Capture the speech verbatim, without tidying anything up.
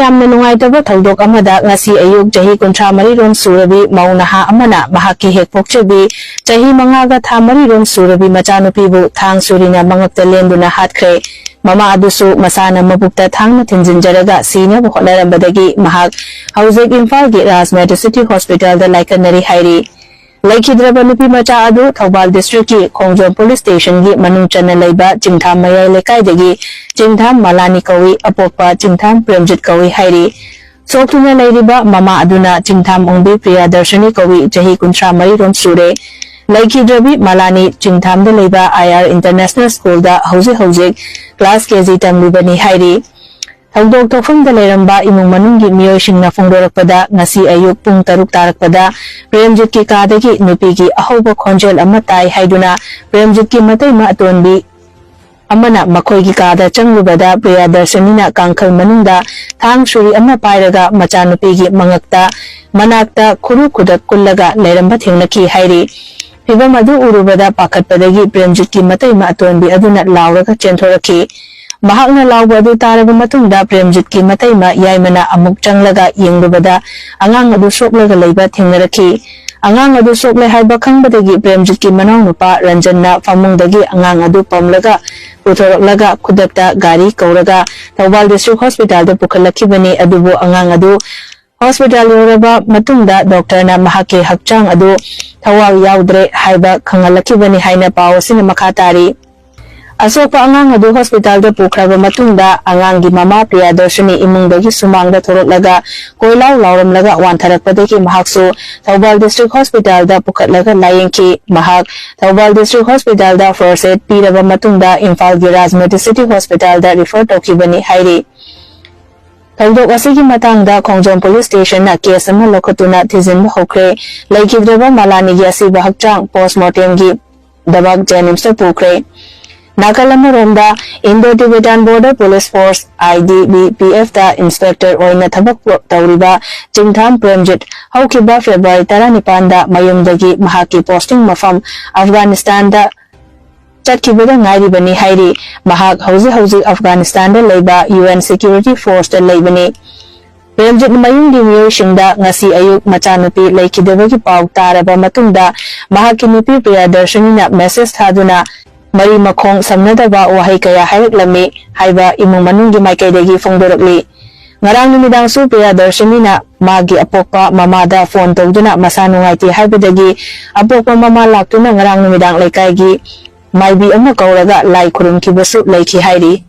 ꯌꯥꯝꯅ ꯅꯨꯡꯉꯥꯏꯇꯕ ꯊꯧꯗꯣꯛ ꯑꯃꯗ ꯉꯁꯤ ꯑꯌꯨꯛ ꯆꯍꯤ ꯀꯨꯟꯊ꯭ꯔꯥ ꯃꯔꯤ ꯔꯣꯝ ꯁꯨꯔꯕꯤ ꯃꯧ ꯅꯍꯥ ꯑꯃꯅ ꯃꯍꯥꯛꯀꯤ ꯍꯦꯛ ꯄꯣꯛꯆꯕꯤ ꯆꯍꯤ ꯃꯉꯥꯒ ꯊꯥ ꯃꯔꯤ ꯔꯣꯝ ꯁꯨꯔꯕꯤ ꯃꯆꯥꯅꯨꯄꯤꯕꯨ ꯊꯥꯡ ꯁꯨꯔꯤꯅ ꯃꯉꯛꯇ ꯂꯦꯟꯗꯨꯅ ꯍꯥꯠꯈ꯭ꯔꯦ꯫ ꯃꯃꯥ ꯑꯗꯨꯁꯨ ꯃꯁꯥꯅ ꯃꯕꯨꯛꯇ ꯊꯥꯡꯅ ꯊꯤꯟꯖꯤꯟꯖꯔꯒ ꯁꯤꯅꯕ ꯍꯣꯠꯅꯔꯝꯕꯗꯒꯤ ꯃꯍꯥꯛ ꯍꯧꯖꯤꯛ ꯏꯝꯐꯥꯜꯒꯤ ꯔꯥꯖ ꯃꯦꯗꯤꯁꯤꯇꯤ ꯍꯣꯁꯄꯤꯇꯥꯜꯗ ꯂꯥꯏꯀꯠꯅꯔꯤ ꯍꯥꯏꯔꯤ꯫ ꯂꯩꯈꯤꯗ꯭ꯔꯕ ꯅꯨꯄꯤ ꯃꯆꯥ ꯑꯗꯨ ꯊꯧꯕꯥꯜ ꯗꯤꯁꯇ꯭ꯔꯤꯛꯀꯤ ꯈꯣꯡꯖꯣꯝ ꯄꯨꯂꯤꯁ ꯁ꯭ꯇꯦꯁꯟꯒꯤ ꯃꯅꯨꯡ ꯆꯟꯅ ꯂꯩꯕ ꯆꯤꯡꯊꯥꯝ ꯃꯌꯥꯏ ꯂꯩꯀꯥꯏꯗꯒꯤ ꯆꯤꯡꯊꯥꯝ ꯃꯂꯥꯅꯤ ꯀꯧꯏ, ꯑꯄꯣꯛꯄ ꯆꯤꯡꯊꯥꯝ ꯄ꯭ꯔꯦꯝꯖꯤꯠ ꯀꯧꯏ ꯍꯥꯏꯔꯤ꯫ ꯁꯣꯛꯇꯨꯅ ꯂꯩꯔꯤꯕ ꯃꯃꯥ ꯑꯗꯨꯅ ꯆꯤꯡꯊꯥꯝ ꯑꯣꯡꯕꯤ ꯄ꯭ꯔꯤꯌꯥꯗꯔꯁꯅꯤ ꯀꯧꯏ, ꯆꯍꯤ ꯀꯨꯟꯊ꯭ꯔꯥ ꯃꯔꯤ ꯔꯣꯝ ꯁꯨꯔꯦ꯫ ꯂꯩꯈꯤꯗ꯭ꯔꯕꯤ ꯃꯂꯥꯅꯤ ꯆꯤꯡꯊꯥꯝꯗ ꯂꯩꯕ ꯑꯥꯏ ꯑꯥꯔ ꯏꯟꯇꯔꯅꯦꯁꯅꯦꯜ ꯁ꯭ꯀꯨꯜꯗ ꯍꯧꯖꯤꯛ ꯍꯧꯖꯤꯛ ꯀ꯭ꯂꯥꯁ ꯀꯦ ꯖꯤ ꯇꯝꯂꯤꯕꯅꯤ ꯍꯥꯏꯔꯤ꯫ ꯊꯧꯗꯣꯛ ꯊꯣꯛꯐꯝꯗ ꯂꯩꯔꯝꯕ ꯏꯃꯨꯡ ꯃꯅꯨꯡꯒꯤ ꯃꯤꯑꯣꯏꯁꯤꯡꯅ ꯐꯣꯡꯗꯣꯔꯛꯄꯗ, ꯉꯁꯤ ꯑꯌꯨꯛ ꯄꯨꯡ ꯇꯔꯨꯛ ꯇꯥꯔꯛꯄꯗ ꯄ꯭ꯔꯦꯝꯖꯤꯠꯀꯤ ꯀꯥꯗꯒꯤ ꯅꯨꯄꯤꯒꯤ ꯑꯍꯧꯕ ꯈꯣꯟꯖꯦꯜ ꯑꯃ ꯇꯥꯏ ꯍꯥꯏꯗꯨꯅ ꯄ꯭ꯔꯦꯝꯖꯤꯠꯀꯤ ꯃꯇꯩꯃ ꯑꯇꯣꯟꯕꯤ ꯑꯃꯅ ꯃꯈꯣꯏꯒꯤ ꯀꯥꯗ ꯆꯪꯂꯨꯕꯗ, ꯄ꯭ꯔꯤꯌꯥꯗꯔꯁꯅꯤꯅ ꯀꯥꯡꯈꯜ ꯃꯅꯨꯡꯗ ꯊꯥꯡ ꯁꯨꯔꯤ ꯑꯃ ꯄꯥꯏꯔꯒ ꯃꯆꯥꯅꯨꯄꯤꯒꯤ ꯃꯉꯛꯇ, ꯃꯅꯥꯛꯇ ꯈꯨꯔꯨ ꯈꯨꯗꯛ ꯀꯨꯜꯂꯒ ꯂꯩꯔꯝꯕ ꯊꯦꯡꯅꯈꯤ ꯍꯥꯏꯔꯤ꯫ ꯐꯤꯚꯝ ꯑꯗꯨ ꯎꯔꯨꯕꯗ ꯄꯥꯈꯠꯄꯗꯒꯤ ꯄ꯭ꯔꯦꯝꯖꯤꯠꯀꯤ ꯃꯇꯩꯃ ꯑꯇꯣꯟꯕꯤ ꯑꯗꯨꯅ ꯂꯥꯎꯔꯒ ꯆꯦꯟꯊꯣꯔꯛꯈꯤ꯫ ꯃꯍꯥꯛꯅ ꯂꯥꯎꯕ ꯑꯗꯨ ꯇꯥꯔꯕ ꯃꯇꯨꯡꯗ ꯄ꯭ꯔꯦꯝꯖꯤꯠꯀꯤ ꯃꯇꯩꯃ ꯌꯥꯏꯃꯅ ꯑꯃꯨꯛ ꯆꯪꯂꯒ ꯌꯦꯡꯂꯨꯕꯗ, ꯑꯉꯥꯡ ꯑꯗꯨ ꯁꯣꯛꯂꯒ ꯂꯩꯕ ꯊꯦꯡꯅꯔꯛꯈꯤ꯫ ꯑꯉꯥꯡ ꯑꯗꯨ ꯁꯣꯛꯂꯦ ꯍꯥꯏꯕ ꯈꯪꯕꯗꯒꯤ ꯄ꯭ꯔꯦꯝꯖꯤꯠꯀꯤ ꯃꯅꯥꯎꯅꯨꯄꯥ ꯔꯟꯖꯟꯅ ꯐꯃꯨꯡꯗꯒꯤ ꯑꯉꯥꯡ ꯑꯗꯨ ꯄꯝꯂꯒ ꯄꯨꯊꯣꯔꯛꯂꯒ ꯈꯨꯗꯛꯇ ꯒꯥꯔꯤ ꯀꯧꯔꯒ ꯊꯧꯕꯥꯜ ꯗꯤꯁꯇ꯭ꯔꯤꯛ ꯍꯣꯁꯄꯤꯇꯥꯜꯗ ꯄꯨꯈꯠꯂꯛꯈꯤꯕꯅꯤ꯫ ꯑꯗꯨꯕꯨ ꯑꯉꯥꯡ ꯑꯗꯨ ꯍꯣꯁꯄꯤꯇꯥꯜ ꯌꯧꯔꯕ ꯃꯇꯨꯡꯗ ꯗꯣꯛꯇꯔꯅ ꯃꯍꯥꯛꯀꯤ ꯍꯛꯆꯥꯡ ꯑꯗꯨ ꯊꯋꯥꯎ ꯌꯥꯎꯗ꯭ꯔꯦ ꯍꯥꯏꯕ ꯈꯪꯍꯜꯂꯛꯈꯤꯕꯅꯤ ꯍꯥꯏꯅ ꯄꯥꯎ ꯑꯁꯤꯅ ꯃꯈꯥ ꯇꯥꯔꯤ꯫ ꯑꯁꯣꯛꯄ ꯑꯉꯥꯡ ꯑꯗꯨ ꯍꯣꯁꯄꯤꯇꯥꯜꯗ ꯄꯨꯈ꯭ꯔꯕ ꯃꯇꯨꯡꯗ, ꯑꯉꯥꯡꯒꯤ ꯃꯃꯥ ꯄ꯭ꯔꯤꯌꯥꯗꯔꯁꯤꯅꯤ ꯏꯃꯨꯡꯗꯒꯤ ꯁꯨꯃꯥꯡꯗ ꯊꯣꯔꯛꯂꯒ ꯀꯣꯏꯂꯥꯎ ꯂꯥꯎꯔꯝꯂꯒ ꯋꯥꯟꯊꯔꯛꯄꯗꯒꯤ ꯃꯍꯥꯛꯁꯨ ꯊꯧꯕꯥꯜ ꯗꯤꯁꯇ꯭ꯔꯤꯛ ꯍꯣꯁꯄꯤꯇꯥꯜꯗ ꯄꯨꯈꯠꯂꯒ ꯂꯥꯌꯦꯡꯈꯤ꯫ ꯃꯍꯥꯛ ꯊꯧꯕꯥꯜ ꯗꯤꯁꯇ꯭ꯔꯤꯛ ꯍꯣꯁꯄꯤꯇꯥꯜꯗ ꯐꯥꯔꯁ ꯑꯦꯗ ꯄꯤꯔꯕ ꯃꯇꯨꯡꯗ ꯏꯝꯐꯥꯜꯒꯤ ꯔꯥꯖ ꯃꯦꯗꯤꯁꯤꯇꯤ ꯍꯣꯁꯄꯤꯇꯥꯜꯗ ꯔꯤꯐꯔ ꯇꯧꯈꯤꯕꯅꯤ ꯍꯥꯏꯔꯤ꯫ ꯊꯧꯗꯣꯛ ꯑꯁꯤꯒꯤ ꯃꯇꯥꯡꯗ ꯈꯣꯡꯖꯣꯝ ꯄꯨꯂꯤꯁ ꯁ꯭ꯇꯦꯁꯟꯅ ꯀꯦꯁ ꯑꯃ ꯂꯧꯈꯠꯇꯨꯅ ꯊꯤꯖꯤꯟꯕ ꯍꯧꯈ꯭ꯔꯦ꯫ ꯂꯩꯈꯤꯗ꯭ꯔꯕ ꯃꯂꯥꯅꯤꯒꯤ ꯑꯁꯤꯕ ꯍꯛꯆꯥꯡ ꯄꯣꯁꯃꯣꯔꯇꯦꯝꯒꯤ ꯗꯃꯛ ꯖꯦꯅꯤꯝꯁꯇ ꯄꯨꯈ꯭ꯔꯦ꯫ ꯅꯥꯀꯜ ꯑꯃꯔꯣꯝꯗ, Indo Tibetan border police force, I T B P ꯑꯦꯐꯇ ꯏꯟꯁꯄꯦꯛꯇꯔ ꯑꯣꯏꯅ ꯊꯕꯛ ꯇꯧꯔꯤꯕ ꯆꯤꯡꯊꯥꯝ ꯄ꯭ꯔꯦꯝꯖꯤꯠ ꯍꯧꯈꯤꯕ ꯐꯦꯕ꯭ꯔꯨꯋꯥꯔꯤ ꯇꯔꯥꯅꯤꯄꯥꯟꯗ ꯃꯌꯨꯝꯗꯒꯤ ꯃꯍꯥꯛꯀꯤ ꯄꯣꯁꯇꯤꯡ ꯃꯐꯝ ꯑꯐꯒꯥꯅꯤꯁꯇꯥꯟꯗ ꯆꯠꯈꯤꯕꯗ ꯉꯥꯏꯔꯤꯕꯅꯤ ꯍꯥꯏꯔꯤ꯫ ꯃꯍꯥꯛ ꯍꯧꯖꯤꯛ ꯍꯧꯖꯤꯛ ꯑꯐꯒꯥꯅꯤꯁꯇꯥꯟꯗ ꯂꯩꯕ ꯌꯨ ꯑꯦꯟ ꯁꯦꯀ꯭ꯌꯨꯔꯤꯇꯤ ꯐꯣꯔꯁꯇ ꯂꯩꯕꯅꯤ꯫ ꯄ꯭ꯔꯦꯝꯖꯤꯠ ꯃꯌꯨꯝꯒꯤ ꯃꯤꯑꯣꯏꯁꯤꯡꯗ ꯉꯁꯤ ꯑꯌꯨꯛ ꯃꯆꯥꯅꯨꯄꯤ ꯂꯩꯈꯤꯗꯕꯒꯤ ꯄꯥꯎ ꯇꯥꯔꯕ ꯃꯇꯨꯡꯗ ꯃꯍꯥꯛꯀꯤ ꯅꯨꯄꯤ ꯄ꯭ꯔꯤꯌꯥꯗꯔꯁꯤꯅꯤꯅ ꯃꯦꯁꯦꯖ ꯊꯥꯗꯨꯅ ꯃꯔꯤ ꯃꯈꯣꯡ ꯁꯝꯅꯗꯕ ꯋꯥꯍꯩ ꯀꯌꯥ ꯍꯥꯏꯔꯛꯂꯝꯃꯤ ꯍꯥꯏꯕ ꯏꯃꯨꯡ ꯃꯅꯨꯡꯒꯤ ꯃꯥꯏꯀꯩꯗꯒꯤ ꯐꯣꯡꯗꯣꯔꯛꯂꯤ꯫ ꯉꯔꯥꯡ ꯅꯨꯃꯤꯗꯥꯡꯁꯨ ꯄ꯭ꯔꯤꯌꯥꯗꯔꯁꯤꯅꯤꯅ ꯃꯥꯒꯤ ꯑꯄꯣꯛꯄ ꯃꯃꯥꯗ ꯐꯣꯟ ꯇꯧꯗꯨꯅ ꯃꯁꯥ ꯅꯨꯡꯉꯥꯏꯇꯦ ꯍꯥꯏꯕꯗꯒꯤ ꯑꯄꯣꯛꯄ ꯃꯃꯥ ꯂꯥꯛꯇꯨꯅ ꯉꯔꯥꯡ ꯅꯨꯃꯤꯗꯥꯡ ꯂꯩꯀꯥꯏꯒꯤ ꯃꯥꯏꯕꯤ ꯑꯃ ꯀꯧꯔꯒ ꯂꯥꯏ ꯈꯨꯔꯨꯝꯈꯤꯕꯁꯨ ꯂꯩꯈꯤ ꯍꯥꯏꯔꯤ꯫